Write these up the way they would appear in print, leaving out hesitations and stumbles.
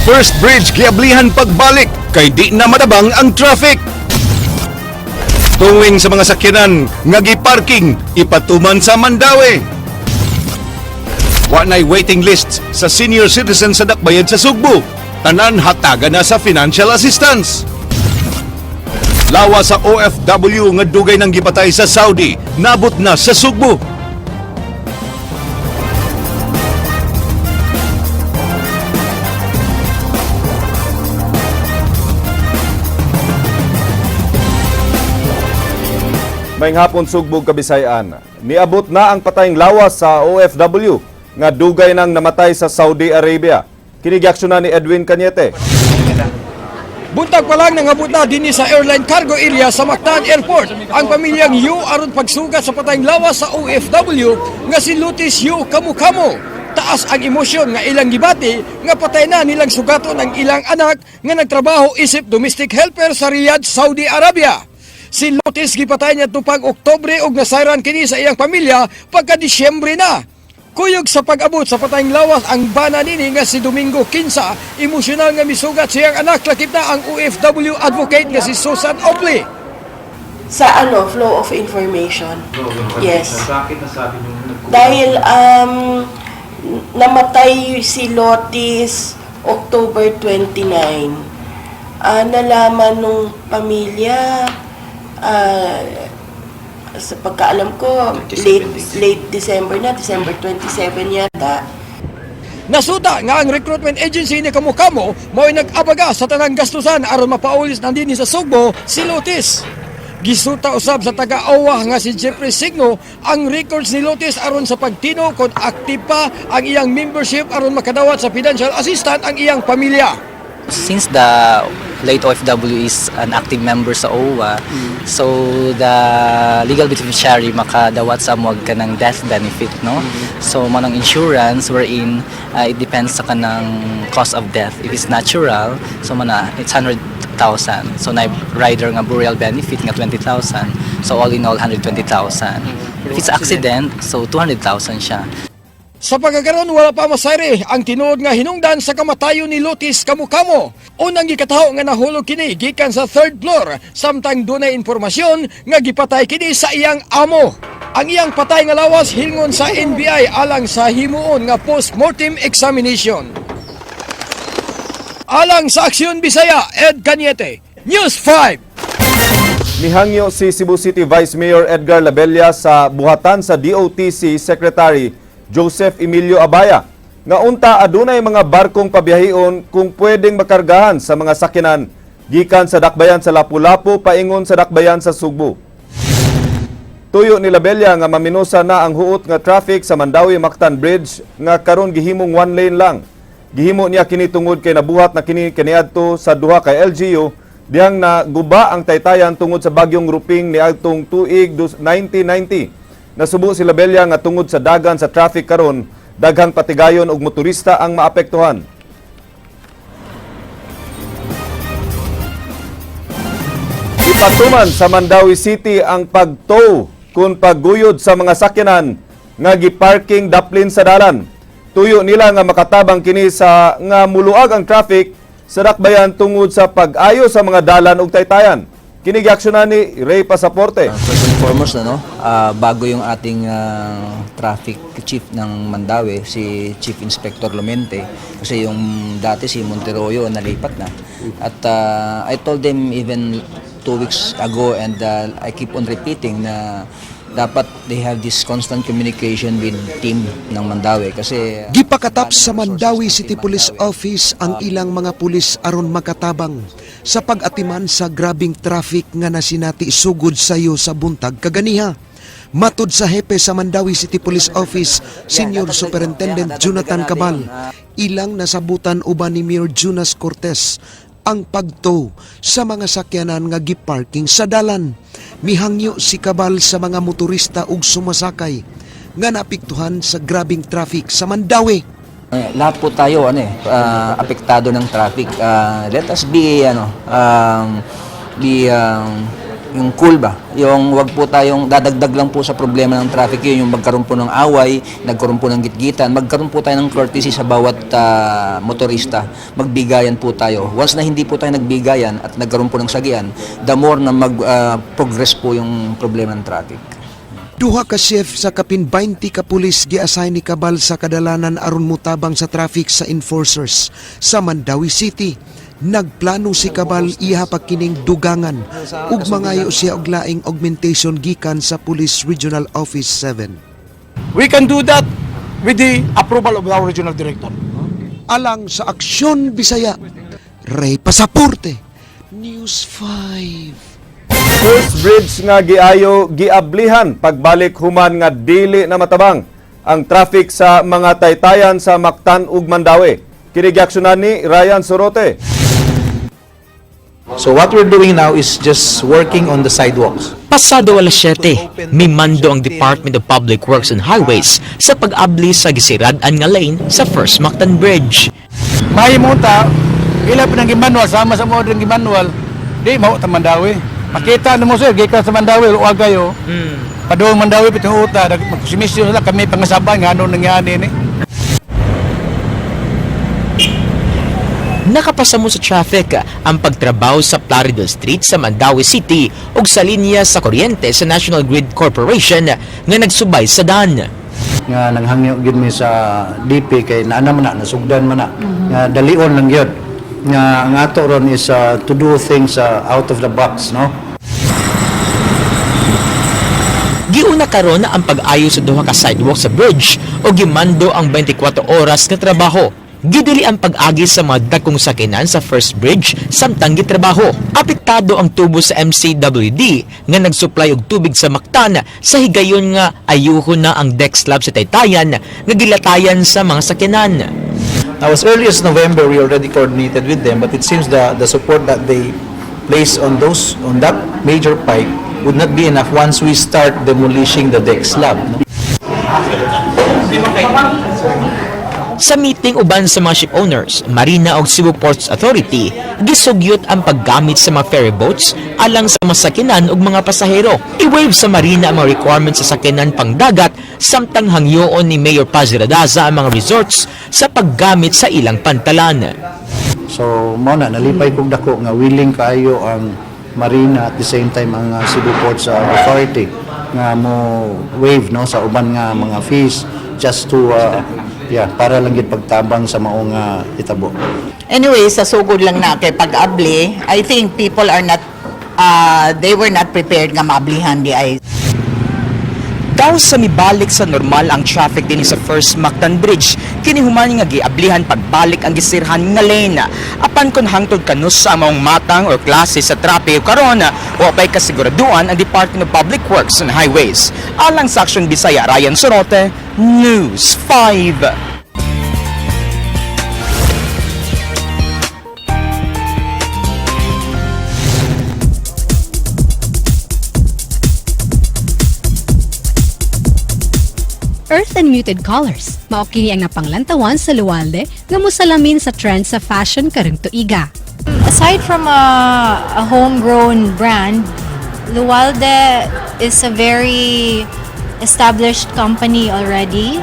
First bridge giablihan pagbalik kay di na madabang ang traffic. Towing sa mga sakyanan nga giparking ipatuman sa Mandaue. Wa nay waiting lists sa senior citizen sa Dakbayan sa Sugbo. Tanan hatagan na sa financial assistance. Lawa sa OFW nga dugay nang gipatay sa Saudi, nabot na sa Sugbo. Maayong hapon, Sugbo ug Kabisayan. Niabot na ang patayng lawas sa OFW nga dugay nang namatay sa Saudi Arabia. Kini giaksyonan ni Edwin Cañete. Buntag pa lang, nangabot na dinhi sa airline cargo area sa Mactan Airport ang pamilyang Yu aron pagsugat sa patayng lawas sa OFW nga si Lutis Yu Kamukamo. Taas ang emosyon nga ilang gibati nga patay na nilang sugaton ang ilang anak nga nagtrabaho isip domestic helper sa Riyadh, Saudi Arabia. Si Lotis gipatay niya tupang Oktubre ug nasayran kini sa iyang pamilya pagka Disyembre na. Kuyog sa pag-abot sa patayng lawas ang bana nini nga si Domingo Kinsa, emosyonal nga misugat siyang anak, lakip na ang OFW advocate nga si Susan Obley. Sa ano, flow of information. Yes. Bakit nasabi nyo nagkulang? Dahil namatay si Lotis October 29. Nalaman nung pamilya, sa pagkaalam ko, late, late December na, December 27 yata. Nasuta nga ang recruitment agency ni Kamukamo mao'y nag-abaga sa tanang gastusan aron mapaulis na dinhi sa Sugbo si Lotis. Gisuta usab sa taga-OWA nga si Jeffrey Signo ang records ni Lotis aron sa pagtino kung active pa ang iyang membership aron makadawat sa financial assistant ang iyang pamilya. Since the late OFW is an active member sa OWWA, so the legal beneficiary makadawat sa among kanang death benefit, no? So manang insurance wherein it depends sa kanang cause of death. If it's natural, so mana it's 100,000. So na rider nga burial benefit nga 20,000. So all in all, 120,000. If it's accident, so 200,000 siya. Sa pagkakaroon, wala pa masayri ang tinuod nga hinungdan sa kamatayon ni Lotis Kamukamo. Unang gikataho nga nahulog kini gikan sa third floor, samtang dunay impormasyon nga gipatay kini sa iyang amo. Ang iyang patay nga lawas hilngon sa NBI alang sa himuon nga post-mortem examination. Alang sa Aksyon Bisaya, Ed Cañete, News 5. Mihangyo si Cebu City Vice Mayor Edgar Labella sa buhatan sa DOTC Secretary Joseph Emilio Abaya nga unta adunay mga barkong pabiyahion kung pwedeng makargahan sa mga sakyanan gikan sa dakbayan sa Lapu-Lapu paingon sa dakbayan sa Sugbo. Tuyo ni Labella nga maminusa na ang huot nga traffic sa Mandaue Mactan Bridge nga karon gihimong one lane lang. Gihimo niya kini tungod kay nabuhat na kini kaniadto sa duha ka LGU dihang naguba ang taytayan tungod sa bagyong Ruping niadtong tuig 1990. Nasubo si Labella nga tungod sa dagan sa traffic karon, daghang patigayon og motorista ang maapektuhan. Ipatuman sa Mandaue City ang pagtow kung pagguyod sa mga sakyanan nga giparking daplin sa dalan. Tuyo nila nga makatabang kini sa nga muluag ang traffic sa dakbayan tungod sa pag-ayo sa mga dalan ug taytayan. Kini giaksyonan ni Ray Pasaporte. First and foremost, ano, bago yung ating traffic chief ng Mandaue, si Chief Inspector Lomente, kasi yung dati si Monteroyo nalipat na. At I told them even 2 weeks ago and I keep on repeating na dapat they have this constant communication with team ng Mandaue kasi Gipakatap sa Mandaue City Police Office ang ilang mga pulis aron makatabang sa pag-atiman sa grabing traffic nga nasinati sugod sayo sa buntag kaganiha. Matud sa hepe sa Mandaue City Police Office, Senior Superintendent Jonathan Cabal, ilang nasabutan uban ni Mayor Jonas Cortez ang pagtow sa mga sakyanan nga giparking sa dalan. Mihangyo si Cabal sa mga motorista ug sumasakay nga naapektuhan sa grabing traffic sa Mandaue. Eh, lahat po tayo ano eh, apektado ng traffic. Let us be ano, be Yung cool ba? Yung wag po tayong dadagdag lang po sa problema ng traffic yun, yung magkaroon po ng away, nagkaroon po ng gitgitan, magkaroon po tayo ng courtesy sa bawat motorista. Magbigayan po tayo. Once na hindi po tayo nagbigayan at nagkaroon po ng sagian, the more na mag-progress po yung problema ng traffic. Duha ka chef sa kapin 20 ka pulis gi-assign ni Cabal sa kadalanan aron mutabang sa traffic sa enforcers sa Mandaue City. Nagplano si Cabal iha pa kining dugangan ug mangayo siya og laing augmentation gikan sa Police Regional Office 7. We can do that with the approval of our regional director. Alang sa Aksyon Bisaya, Ray Pasaporte, News 5. First bridge nga giayo giablihan pagbalik human nga dili na matabang ang traffic sa mga taytayan sa Mactan ug Mandaue. Kini giaksyonan ni Ryan Sorote. So what we're doing now is just working on the sidewalks. Pasado alas 7, mimando ang Department of Public Works and Highways sa pag-abli sa gisirad-an nga lane sa First Mactan Bridge. May mo ta, ila pa nang gimanual, sama sa mo rin gimanual, di mao ta Mandaue. Makita na mo sir, gikan sa Mandaue, luwag kayo. Padung Mandaue pitong uta, magkusimisyon sila kami pangasaban nga ano nangyari ni. Nakapasamo sa traffic ang pagtrabaho sa Plaridel Street sa Mandaue City ug sa linya sa kuryente sa National Grid Corporation nga nagsubay sa dan. Nga nanghangyo gyud mi sa DP kay naana man na nasugdan man na nga dalion lang gyud nga ang ato ron is to do things out of the box, no. Giuna karon ang pag-ayo sa duha ka sidewalk sa bridge o gimando ang 24 oras nga trabaho. Gidili ang pag-agi sa mga dagkong sakinan sa first bridge samtang gitrabaho. Apektado ang tubo sa MCWD nga nagsupply og tubig sa Mactan sa higayon nga ayuhon na ang deck slab sa Taytayan nga gilatayan sa mga sakyanan. Now, as early as November, we already coordinated with them, but it seems the support that they place on that major pipe would not be enough once we start demolishing the deck slab. No? Sa meeting uban sa mga ship owners, Marina ug Cebu Ports Authority, gisugyot ang paggamit sa mga ferry boats alang sa mga sakyanan ug mga pasahero. I-waive sa Marina ang mga requirements sa sakyanan pangdagat samtang hangyoon ni Mayor Paz Radaza ang mga resorts sa paggamit sa ilang pantalan. So mao na nalipay kog dako nga willing kaayo ang Marina at the same time ang Cebu Ports Authority nga mo waive, no, sa uban nga mga fees just to yeah, para lang gyud pagtabang sa maong itabo. Anyway, sa sugod lang na kay pag-abli, I think people are not, they were not prepared nga maablihan di ay. Daw sa mibalik sa normal ang traffic din sa First Mactan Bridge, kini human nga giablihan pagbalik ang gisirhan nga lane. Apan kon hangtod kanus sa maong matang or klase sa trapiko karon, wa pay kasiguraduan ang Department of Public Works and Highways. Alang sa Aksyon Bisaya, Ryan Sorote, News 5. Earth and muted colors. Mao kini ang napanglantawan sa Luwalde nga mosalamin sa trend sa fashion karong tuiga. Aside from a homegrown brand, Luwalde is a very established company already.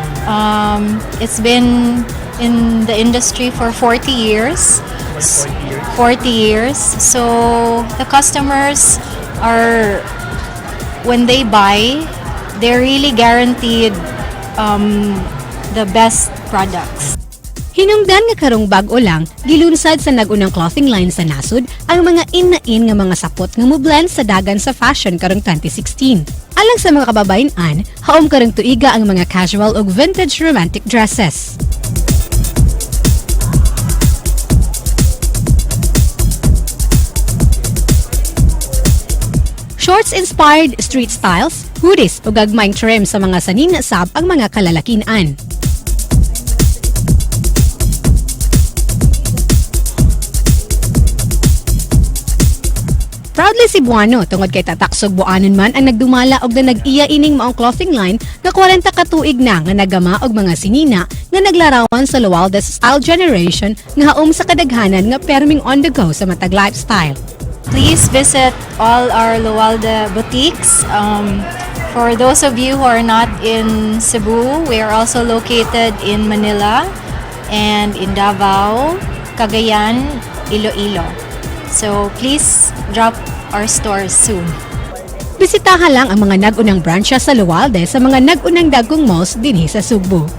It's been in the industry for 40 years. 40 years. So the customers are, when they buy, they're really guaranteed the best products. Hinungdan nga karong bag-o lang, gilunsad sa nag-unang clothing line sa nasod ang mga in-na-in nga mga sapot nga mo-blend sa dagan sa fashion karong 2016. Alang sa mga kababayen-an, haom karong tuiga ang mga casual ug vintage romantic dresses. Shorts-inspired street styles, hoodies ug gagmayng trim sa mga sanina sab ang mga kalalakinan. Proudly Cebuano tungod kay tatak Sugbuanon man ang nagdumala og na nag-iya ining maong clothing line nga 40 ka tuig na nga nagama og mga sinina nga naglarawan sa Luwalde's style generation nga haom sa kadaghanan nga perming on the go sa matag lifestyle. Please visit all our Luwalde boutiques. For those of you who are not in Cebu, we are also located in Manila and in Davao, Cagayan, Iloilo. So please drop our stores soon. Bisitahan lang ang mga nag-unang brancha sa Luwalde sa mga nag-unang dagkong malls dinhi sa Sugbo.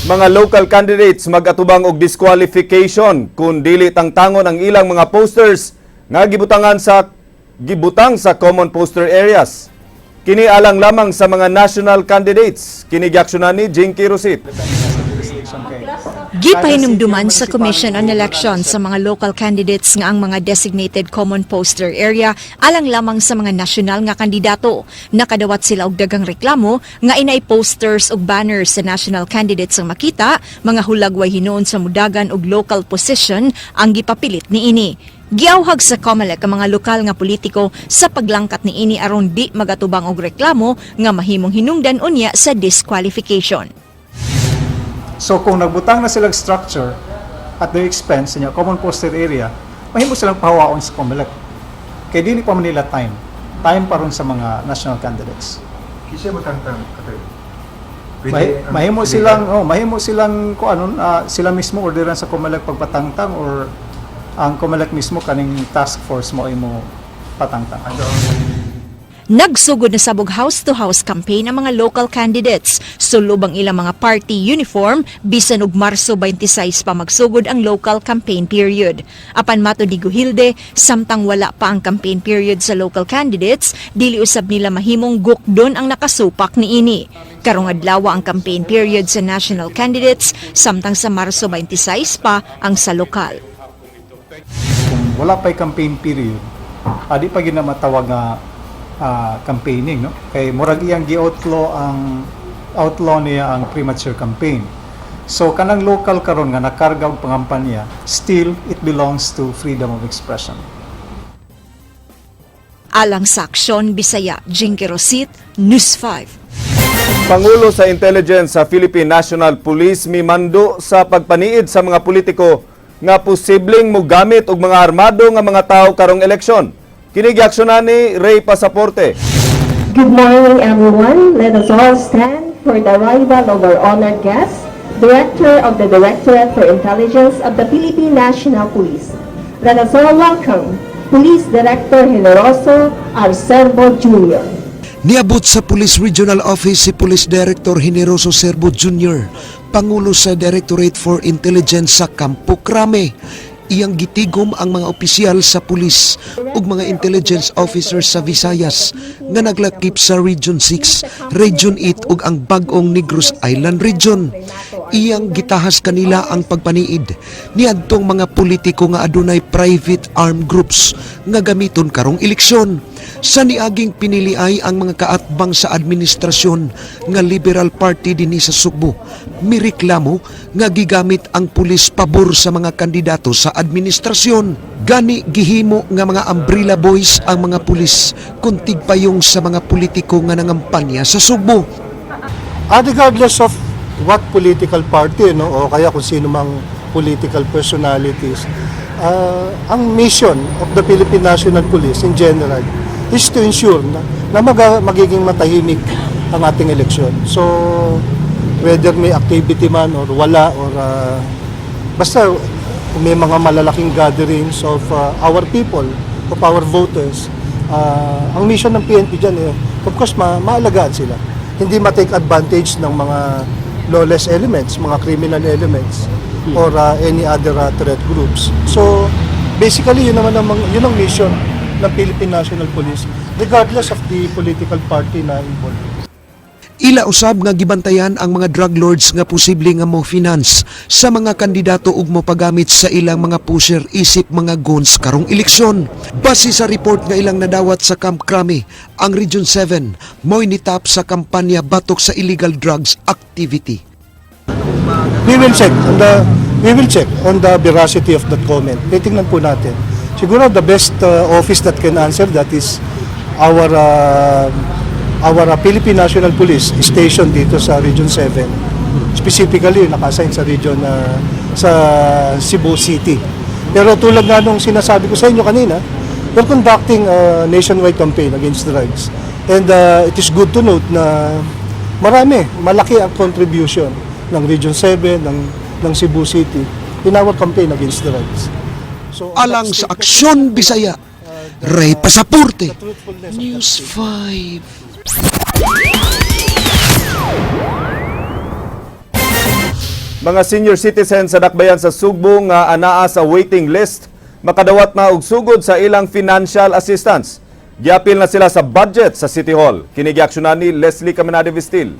Mga local candidates mag-atubang og disqualification kung dili tangtangon ang ilang mga posters nga gibutang sa common poster areas. Kini alang lamang sa mga national candidates. Kini giaksyonan ni Jinky Rosit. Gipahinumduman sa Commission on Elections sa mga local candidates nga ang mga designated common poster area alang lamang sa mga nasyonal nga kandidato. Nakadawat sila og daghang reklamo nga inay posters ug banners sa national candidates ang makita, mga hulagway hinuon sa mudagan og local position ang gipapilit niini. Giawhag sa COMELEC ang mga lokal nga politiko sa paglangkat niini aron di magatubang og reklamo nga mahimong hinungdan unya sa disqualification. So kung nagbutang na silang structure at their expense sa common poster area, mahimo silang pahawaon sa COMELEC. Kay dili pa man nila time. Time pa ron sa mga national candidates. Kinsa motangtang, attorney? Mahimo silang kung ano, sila mismo orderan sa COMELEC pagpatangtang or ang COMELEC mismo kaning task force mo ay mo patangtang. Nagsugod na sab og house-to-house campaign ang mga local candidates. Sulob ang ilang mga party uniform bisan og Marso 26 pa magsugod ang local campaign period. Apan matod ni Gujilde, samtang wala pa ang campaign period sa local candidates, dili usab nila mahimong gukdon ang nakasupak niini. Karong adlaw ang campaign period sa national candidates, samtang sa Marso 26 pa ang sa lokal. Kung wala pa'y campaign period, adi pa gina matawag nga campaigning, no? Kay murag iyang gi-outlaw ang outlaw niya ang premature campaign. So kanang local karon nga nakarga og pangampanya, still it belongs to freedom of expression. Alang sa Aksyon Bisaya, Jinky Rosit, News 5. Pangulo sa Intelligence sa Philippine National Police mimando sa pagpaniid sa mga politiko nga posibleng mogamit og mga armado nga mga tao karong eleksyon. Kini giaksyonan ni Ray Pasaporte. Good morning, everyone. Let us all stand for the arrival of our honored guest, Director of the Directorate for Intelligence of the Philippine National Police. Let us all welcome Police Director Generoso Arcerbo Jr. Niabot sa Police Regional Office si Police Director Generoso Serbo Jr., Pangulo sa Directorate for Intelligence sa Campo Crame. Iyang gitigom ang mga opisyal sa pulis ug mga intelligence officers sa Visayas nga naglakip sa Region 6, Region 8 ug ang bag-ong Negros Island Region. Iyang gitahas kanila ang pagpaniid niadtong mga politiko nga adunay private armed groups nga gamiton karong eleksyon. Sa niaging pinili ay ang mga kaatbang sa administrasyon nga Liberal Party dinhi sa Sugbo mireklamo nga gigamit ang pulis pabor sa mga kandidato sa administrasyon. Gani gihimo nga mga umbrella boys ang mga pulis kung tigpayong sa mga politiko nga nangampanya sa Sugbo. Regardless of what political party, no, o kaya kung sino mang political personalities, ang mission of the Philippine National Police in general is to ensure na magiging matahimik ang ating eleksyon. So, whether may activity man or wala or basta kung may mga malalaking gatherings of our people, of our voters, ang mission ng PNP dyan eh, of course, maalagaan sila. Hindi ma-take advantage ng mga lawless elements, mga criminal elements, or any other threat groups. So, basically, yun naman yun ang mission ng Philippine National Police, regardless of the political party na involved. Ila usab nga gibantayan ang mga drug lords nga posible nga mo finance sa mga kandidato ug mopagamit sa ilang mga pusher isip mga guns karong eleksyon. Base sa report nga ilang nadawat sa Camp Crame, ang Region 7 mo'y nitap sa kampanya batok sa illegal drugs activity. We will check on the veracity of that comment. Titingnan po natin. Siguro the best office that can answer that is our Philippine National Police station dito sa Region 7. Specifically, naka-assign sa region sa Cebu City. Pero tulad nga nung sinasabi ko sa inyo kanina, we're conducting a nationwide campaign against drugs. And it is good to note na marami, malaki ang contribution ng Region 7, ng Cebu City in our campaign against drugs. So, Alang sa Aksyon Bisaya, Ray Pasaporte, News 5. Mga senior citizen sa dakbayan sa Sugbo nga anaa sa waiting list makadawat na og sugod sa ilang financial assistance. Giapil na sila sa budget sa City Hall. Kini giaksyonan ni Leslie Caminade Vistil.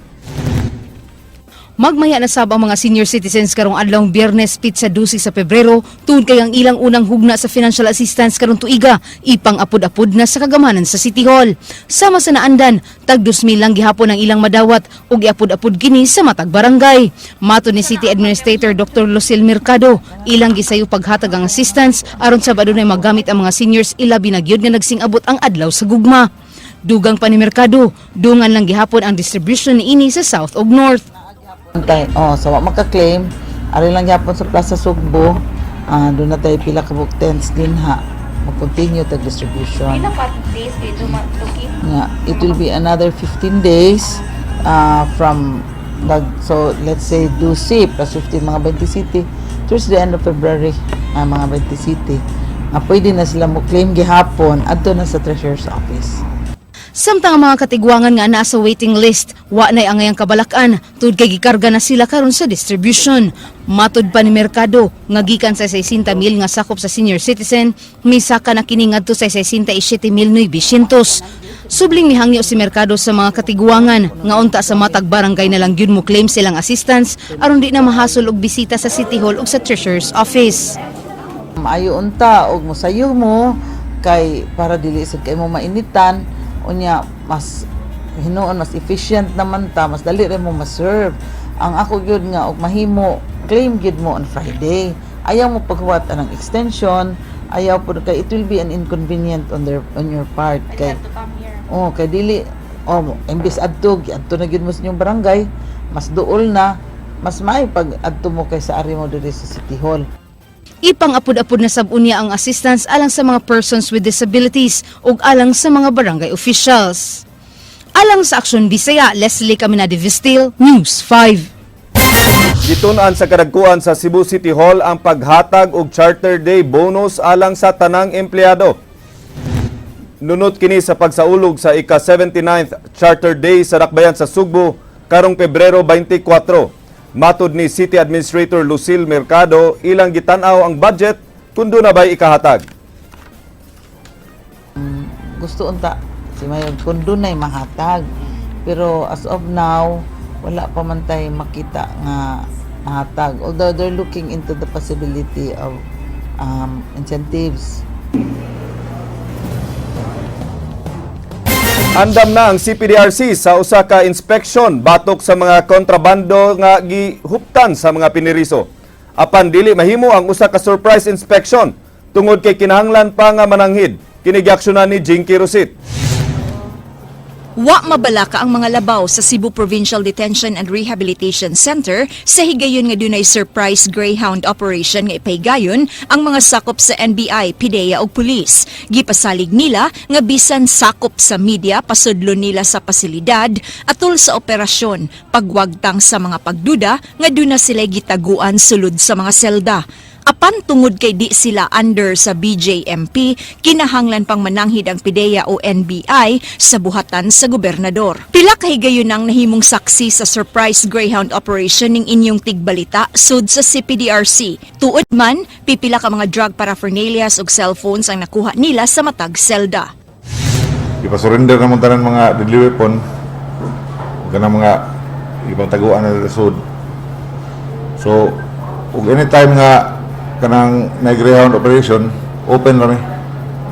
Magmaya na sab ang mga senior citizens karong adlawng Biyernes, pitsa 12 sa Pebrero, tungod kay ang ilang unang hugna sa financial assistance karong tuiga, ipang apod-apod na sa kagamanan sa City Hall. Sama sa naandan, tag 2,000 lang gihapon ang ilang madawat ug iapod-apod kini sa matag barangay. Matod ni City Administrator Dr. Lucille Mercado, ilang gisayo paghatag ang assistance aron sa adunay magamit ang mga seniors, ilabi na gyud nga nagsing-abot ang adlaw sa gugma. Dugang pa ni Mercado, dungan lang gihapon ang distribution niini sa South ug North. Kay, oh, so wa maka-claim, ari lang gyapon sa Plaza Sugbo, doon na tayo pila ka tents din ha. Mag-continue tag distribution. Pila pa days dito Luki? Nga, it will be another 15 days from nag, so let's say Dusi plus 15, mga 20 city towards the end of February, mga 20 city nga pwede na sila mo claim gihapon adto na sa treasurer's office. Samtang ang mga katigwangan nga naa sa waiting list, wa na'y angayang kabalakan, tud kay gikarga na sila karon sa distribution. Matod pa ni Mercado, nga gikan sa 60 mil nga sakop sa senior citizen, misaka na kini ngadto sa 67,900. Subling mihangyo si Mercado sa mga katigwangan nga unta sa matag barangay na lang gyud mo claim silang assistance aron di na mahasol og bisita sa City Hall ug sa Treasurer's Office. Maayo unta og mosayo mo kay para dili sad kay mo mainitan. Unya mas hinuon mas efficient naman ta, mas dali ra mo ma-serve. Ang ako gyud nga og mahimo, claim gyud mo on Friday. Ayaw mo paghuwat anang extension, ayaw pud kay it will be an inconvenient on your part kay oh, kay dili oh, imbis adto adto na gyud mo sa inyong barangay, mas duol na, mas maayo pag adto mo kay sa ari mo diri sa City Hall. Ipang-apod-apod na sab unya ang assistance alang sa mga persons with disabilities ug alang sa mga barangay officials. Alang sa Aksyon Bisaya, Leslie Caminade Vistil, News 5. Gitun-an sa kadagkuan sa Cebu City Hall ang paghatag og Charter Day bonus alang sa tanang empleyado. Nunot kini sa pagsaulog sa ika-79th Charter Day sa dakbayan sa Sugbo karong Pebrero 24. Matod ni City Administrator Lucille Mercado, ilang gitan-aw ang budget kung duna ba'y ikahatag. Gusto unta si Mayor kung dunay mahatag, pero as of now wala pa man tay makita nga mahatag, although they're looking into the possibility of incentives. Andam na ang CPDRC sa usa ka inspection batok sa mga kontrabando nga gihuptan sa mga piniriso. Apan dili mahimo ang usa ka surprise inspection tungod kay kinahanglan pa nga mananghid. Kini giaksyonan ni Jinky Rosit. Wa mabalaka ang mga labaw sa Cebu Provincial Detention and Rehabilitation Center sa higayon nga dunay surprise Greyhound operation nga ipahigayon ang mga sakop sa NBI, PDEA ug pulis. Gipasalig nila nga bisan sakop sa media, pasudlo nila sa pasilidad atol sa operasyon, pagwagtang sa mga pagduda nga duna sila gitaguan sulod sa mga selda. Apan tungod kay di sila under sa BJMP, kinahanglan pang mananghid ang PDEA o NBI sa buhatan sa gobernador. Pila ka higayon ang nahimong saksi sa surprise Greyhound operation ning inyong tigbalita sud sa CPDRC. Tuod man, pipila ka mga drug paraphernalias ug cellphones ang nakuha nila sa matag selda. Ipasurrender na mo tanan mga deadly weapon ug kanang mga ibang taguan na sud. So, ug anytime nga kanang may Greyhound operation, open rami.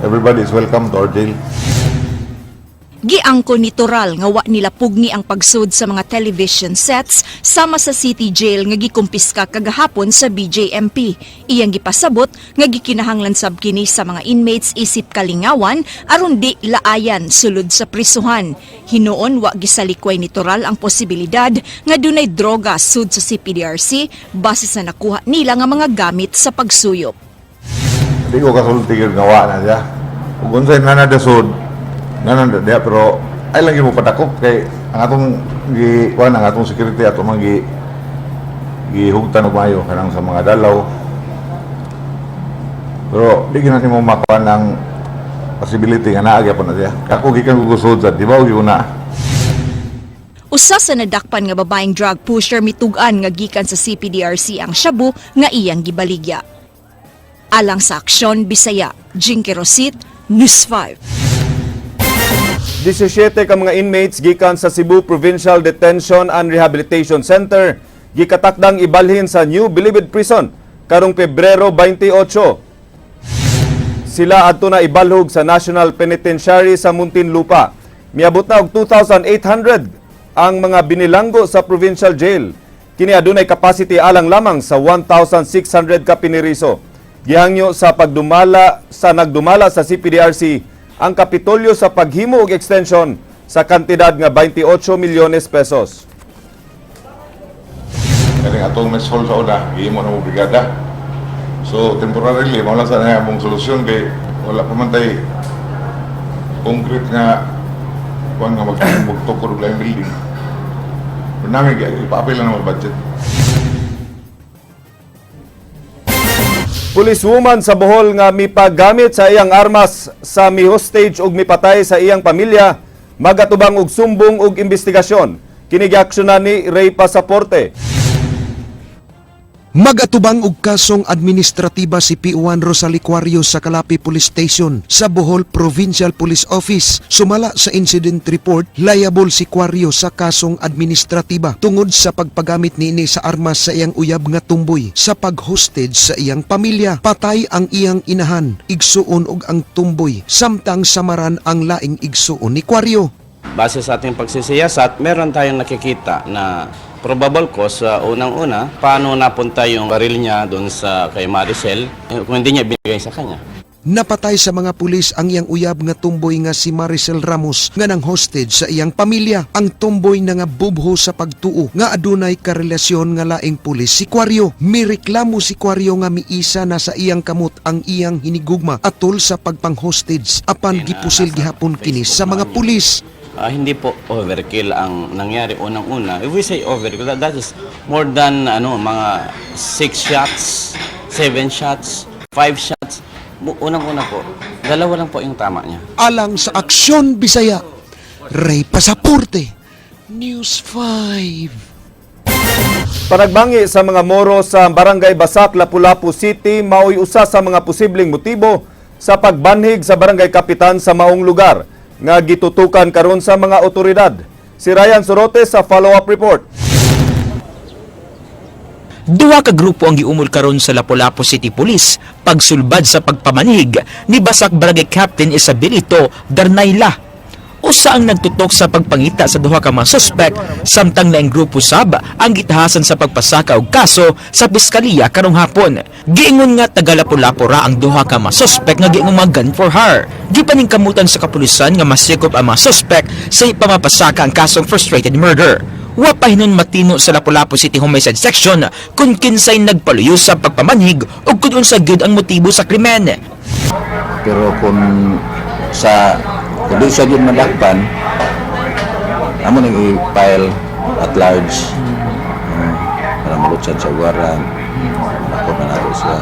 Everybody is welcome to our jail. Giangko ni Toral nga wa nila pugni ang pagsud sa mga television sets sama sa city jail nga gikumpiska kagahapon sa BJMP. Iyang gipasabot nga gikinahanglan sab kini sa mga inmates isip kalingawan aron di laayan sulod sa prisuhan. Hinuon wa gisalikway ni Toral ang posibilidad nga dunay droga sud sa CPDRC base sa nakuha nila nga mga gamit sa pagsuyop. Di ko kasulti gyud nga wa na siya. Ug unsay nanadasod, nananda diha, pero ay lang gyud mo padakop kay ang atong gi kuan, ang atong security ato man gi gihugtan og maayo kanang sa mga dalaw. Pero di gyud na nimo makuan ang possibility nga naa gyapon na siya. Ako gikan ko gusod sa di ba gyud na. Usa sa nadakpan nga babaeng drug pusher mitug-an nga gikan sa CPDRC ang shabu nga iyang gibaligya. Alang sa Aksyon Bisaya, Jinky Rosit, News 5. 17 ka mga inmates gikan sa Cebu Provincial Detention and Rehabilitation Center gikatakdang ibalhin sa New Bilibid Prison karong Pebrero 28. Sila adto na ibalhog sa National Penitentiary sa Muntinlupa. Miabot na og 2,800 ang mga binilanggo sa provincial jail. Kini adunay capacity alang lamang sa 1,600 ka piniriso. Gihangyo sa pagdumala sa nagdumala sa CPDRC ang Kapitolyo sa paghimo og extension sa kantidad nga 28 milyones pesos. Kaning atong mess hall sa una, gihimo na mo brigada. So temporarily mao lang sa na among solusyon kay wala pa man tay concrete nga kuan nga magtukod og laing building. Pero namin ipa-apil lang ang budget. Policewoman sa Bohol nga mipagamit sa iyang armas sa mi-hostage ug mipatay sa iyang pamilya magatubang og sumbong ug investigasyon. Kini giaksyonan ni Ray Pasaporte. Magatubang og kasong administratiba si P1 Rosalicuario sa Calape Police Station sa Bohol Provincial Police Office. Sumala sa incident report, liable si Cuario sa kasong administratiba tungod sa pagpagamit niini sa armas sa iyang uyab nga tumboy sa pag-hostage sa iyang pamilya. Patay ang iyang inahan, igsuon og ang tumboy, samtang samaran ang laing igsuon ni Cuario. Base sa ating pagsisiyasat, meron tayong nakikita na probable cause sa unang-una, paano napunta yung baril niya doon sa kay Maricel, eh, kung hindi niya binigay sa kanya. Napatay sa mga pulis ang iyang uyab nga tumboy nga si Maricel Ramos nga nang hostage sa iyang pamilya. Ang tumboy na nga bubho sa pagtuo nga adunay karelasyon nga laing pulis si Cuario. Mireklamo si Cuario nga miisa na sa iyang kamot ang iyang hinigugma atol sa pagpang-hostage apan gipusil gihapon kini sa mga pulis. Hindi po overkill ang nangyari unang-una. If we say overkill, that is more than ano, mga 6 shots, 7 shots, 5 shots. Unang-una po, dalawa lang po yung tama niya. Alang sa Aksyon Bisaya, Ray Pasaporte, News 5. Panagbangi sa mga Moro sa Barangay Basak, Lapu-Lapu City maoy usa sa mga posibleng motibo sa pagbanhig sa barangay kapitan sa maong lugar nga gitutukan karon sa mga otoridad. Si Ryan Sorote sa follow-up report. Duha ka grupo ang giumol karon sa Lapu-Lapu City Police pagsulbad sa pagpamanhig ni Basak Barangay Captain Isabelito Darnayla. Usa ang nagtutok sa pagpangita sa duha ka mga suspect, samtang laing grupo sab ang gitahasan sa pagpasaka og kaso sa piskalya karong hapon. Giingon nga taga Lapu-Lapu ra ang duha ka mga suspect nga giingong mga gun for hire. Gipaningkamutan sa kapulisan nga masikop ang mga suspect sa ipamapasaka ang kasong frustrated murder. Wa pa hinon matino sa Lapu-Lapu City Homicide Section kung kinsay nagpaluyo sa pagpamanhig o kung unsa gyud ang motibo sa krimen. Pero kung di siya yun madakpan, amo nang i-file at large para malutsad sa warrant, ako na nato siya.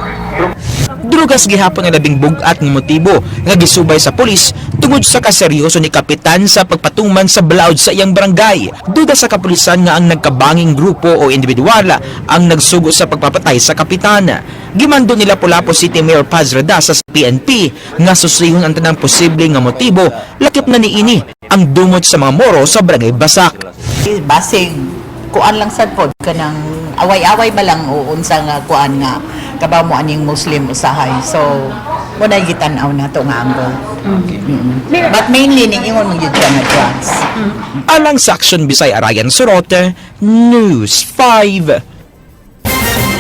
Drugas gihapon ang labing bug-at nga motibo nga gisubay sa pulis tungod sa kaseryoso ni kapitan sa pagpatuman sa balaod sa iyang barangay. Duda sa kapulisan nga ang nagkabanging grupo o individual ang nagsugo sa pagpapatay sa kapitan. Gimando ni Lapu-Lapu City Mayor Paz Radaza sa PNP nga susihon ang tanang posible nga motibo, lakip na niini ang dumot sa mga Moro sa Barangay Basak. Basig kuan lang sad pod, kanang away-away ba lang o unsa nga kuan nga kabaw mo aning Muslim usahay, so Mo na gitan-aw nato nga angle. But mainly ning ingon man gyud siya nga drugs. Alang sa Action Bisaya, Ryan Sorote, News 5.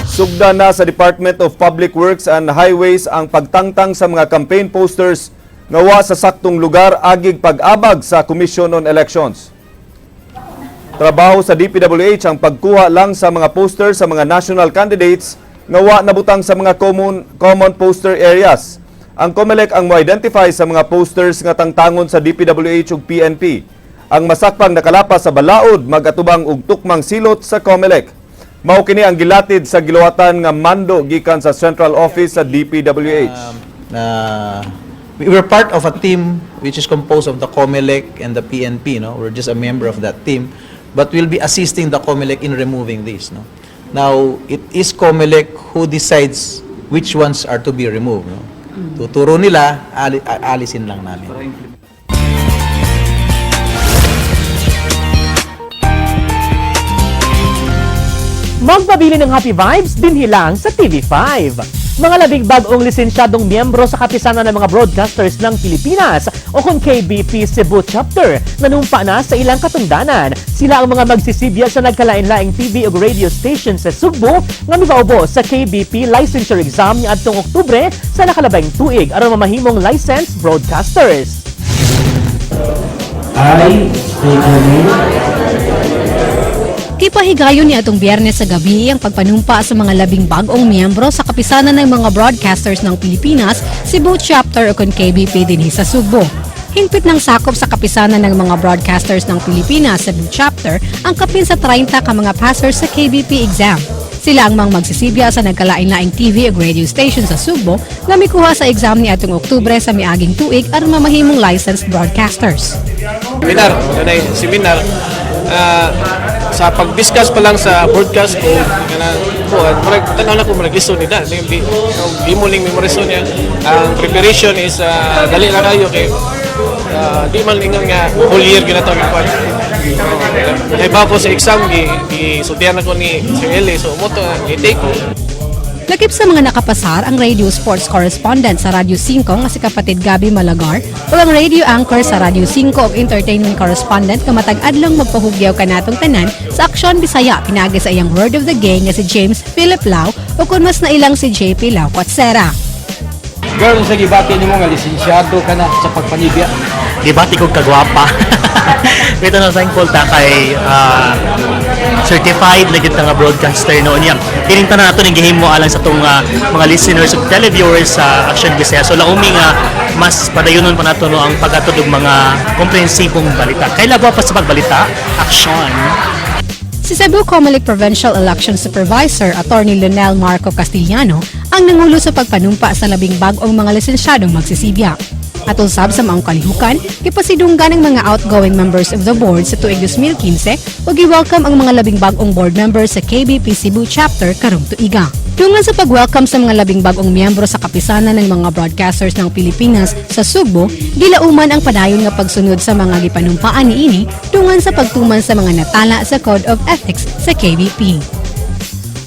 Sugda na sa Department of Public Works and Highways ang pagtangtang sa mga campaign posters nga wa sa saktong lugar agig pag-abag sa Commission on Elections. Trabaho sa DPWH ang pagkuha lang sa mga posters sa mga national candidates nga wa nabutang sa mga common poster areas. Ang COMELEC ang mo-identify sa mga posters nga tangtangon sa DPWH ug PNP. Ang masakpang nakalapas sa balaod magatubang og tukmang silot sa COMELEC. Mao kini ang gilatid sa giluwatan nga mando gikan sa Central Office sa DPWH. We were part of a team which is composed of the COMELEC and the PNP, no? We're just a member of that team, but we'll be assisting the COMELEC in removing this, no? Now, it is COMELEC who decides which ones are to be removed, no? Tuturo nila, alisin lang namin. Magpabili ng happy vibes dinhi lang sa TV5. Mga 10 bag-ong lisensyadong miyembro sa Kapisanan ng mga Broadcasters ng Pilipinas o kung KBP Cebu Chapter nanumpa na sa ilang katungdanan. Sila ang mga magsisibya sa nagkalain-laing TV ug radio station sa Sugbo nga mibaubo sa KBP licensure exam niadtong Oktubre sa nakalabay tuig aron mamahimong licensed broadcasters. I state your name. Gipahigayon ni atong Biyernes sa gabi ang pagpanumpa sa mga 10 bag-ong miyembro sa Kapisanan ng mga Broadcasters ng Pilipinas, Cebu Chapter o kon KBP dinhi sa Sugbo. Hingpit ng sakop sa Kapisanan ng mga Broadcasters ng Pilipinas, Cebu Chapter, ang kapin sa 30 ka mga passers sa KBP exam. Sila ang mga magsisibya sa nagkalain-laing TV ug radio station sa Sugbo nga mikuha sa exam ni atong Oktubre sa miaging tuig aron mamahimong licensed broadcasters. Seminar, kanay seminar, sa pag-discuss pa lang sa broadcast code, kanang kuan, murag tan-aw na ko, murag lisod nila. Di di di mo ning memorisyon niya. Ang preparation is dali lang kayo kay di man ingon nga whole year gina to kuan. Kay ba ko sa exam, gi gi sultihan ako ni Sir Eli, so mo to i-take ko. Lakip sa mga nakapasar ang radio sports correspondent sa Radyo 5 nga si kapatid Gabi Malagar o ang radio anchor sa Radyo 5 ug entertainment correspondent nga matag adlong magpahugyaw kanatong tanan sa Aksyon Bisaya pinaagi sa iyang word of the day nga si James Philip Lau o kung mas nailang si JP Lau Kwatsera. Girl, sa gibati nimo nga lisensyado ka na sa pagpanibya? Gibati ko kagwapa. Ito na thankful ta kay certified legit nga broadcaster noon niya. Kining tanan nato ning gihimo alang sa tong mga listeners ug televiewers sa Action Bisaya. So laumi nga mas padayonon pa nato, no, ang pag-atod og mga komprehensibong balita. Kay labaw pa sa pagbalita, aksyon. Si Cebu Comelec Provincial Election Supervisor Attorney Leonel Marco Castillano ang nangulo sa pagpanumpa sa 10 bag-ong mga lisensyadong magsisibya. At usab sa maong kalihukan, gipasidunggan ang mga outgoing members of the board sa tuig 2015 ug gi-welcome ang mga 10 bag-ong board members sa KBP Cebu Chapter karong tuiga. Dungan sa pag-welcome sa mga 10 bag-ong miyembro sa Kapisanan ng mga Broadcasters ng Pilipinas sa Sugbo, gilauman ang padayon nga pagsunod sa mga gipanumpaan niini dungan sa pagtuman sa mga natala sa Code of Ethics sa KBP.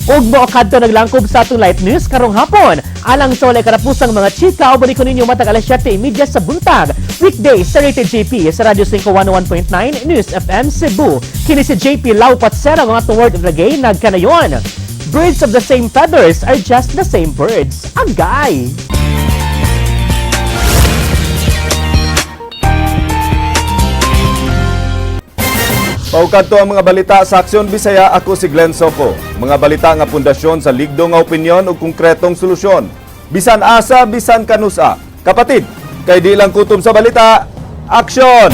Ug mo kadto naglangkob sa atong Light News karong hapon. Alang sa walay katapusang mga chika, uban ko ninyo matag alas 7:30 sa buntag. Weekdays sa Rated JP sa Radyo 5 101.9 News FM Cebu. Kini si JP Lau Patsera, mga atong word of the day nagkanayon. Birds of the same feathers are just the same birds. Agay! Paukadto ang mga balita sa Aksyon Bisaya, ako si Glenn Soco. Mga balita nga pundasyon sa ligdo nga opinyon ug konkretong solusyon. Bisan asa, bisan kanusa. Kapatid, kay di lang kutob sa balita, aksyon!